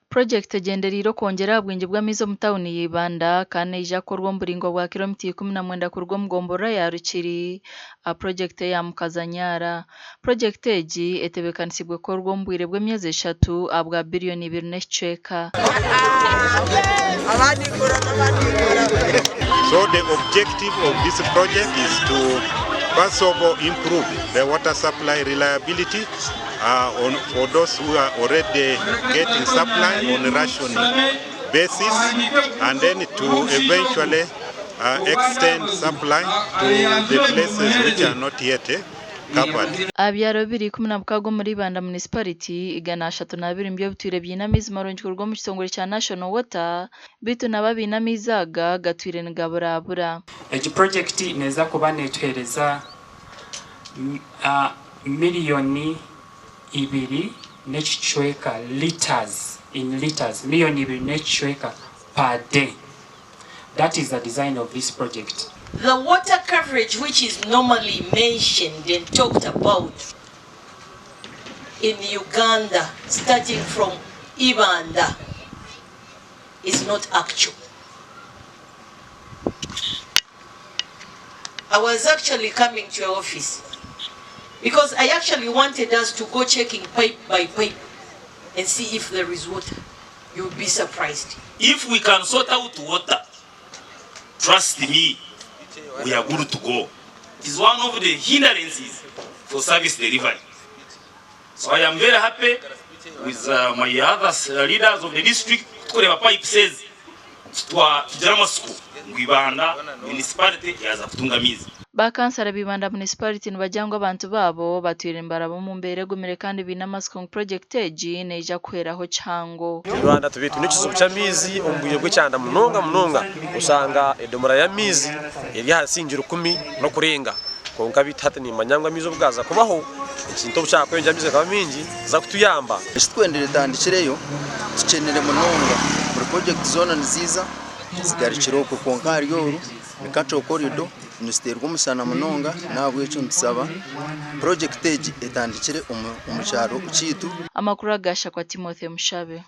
Purojekiti egyendereire okwongyera aha bwingi bw'amaizi omu tauni ya Ibanda kandi neija kukorwa omu buraingwa bwa kiromita 19 kuruga omu gomborora ya Rukiri aha purojekiti eya Mukazanyara. Purojekiti egi etebeekanisiibwe kukorwa omu bwire bw'emyezi eshatu ahabwa biriyoni ibiri n'ekicweka. So the objective of this project is to first of all improve the water supply reliability on, for those who are already getting supply on rationing basis and then to eventually extend supply to the places which are not yet covered. Aha byaro biri 16 omuri Ibanda Municipality, 132 nibyo bitwire biine amaizi marungi kuruga omu kitongore kya National Water beitu nabo abaine amaizi aga gatwire nigaburabura. Egi purojekiti neeza kuba netuheereza Miriyoni ibiri n'ekicweka litres in litres miriyoni ibiri n'ekicweka per day that is the design of this project. The water coverage which is normally mentioned and talked about in Uganda starting from Ibanda is not actual. I was actually coming to your office because I actually wanted us to go checking pipe by pipe and see if there is water. You would be surprised. If we can sort out water, trust me, we are good to go. It is one of the hindrances for service delivery. So I am very happy with uh, my other uh, leaders of the district kutukureba pipes ezi Titugira amatsiko ngu Ibanda Municipality yaaza kutunga amaizi. Ba kansara ba Ibanda Municipality nibagira ngu abantu baabo batwire nibaraba omu mbeera egumire kandi baine amatsiko ngu purojekiti egi neija kuhweraho kihango. Ibanda tubaire twine ekizibu ky'amaizi omu bwire bw'ekyanda munonga munonga oshanga edomora y'amaizi eri aha siringi rukumi n'okurenga kwonka beitu hati nimanya ngu amaizi obu gaaza kubaho ekintu obu kyakweyongyera amaizi gakaba maingi nikiza kutuyamba. Eki twendire etandikireyo tukyenire munonga buri project zoona niziiza zigarukire okwe kwonka ahari oru ni cattle corridor niziteerwa omushana munonga nahabwekyo nitusaba project egi etandikire omu kyaro kyaitu. Amakuru aga Shakwa Timothy Mushabe.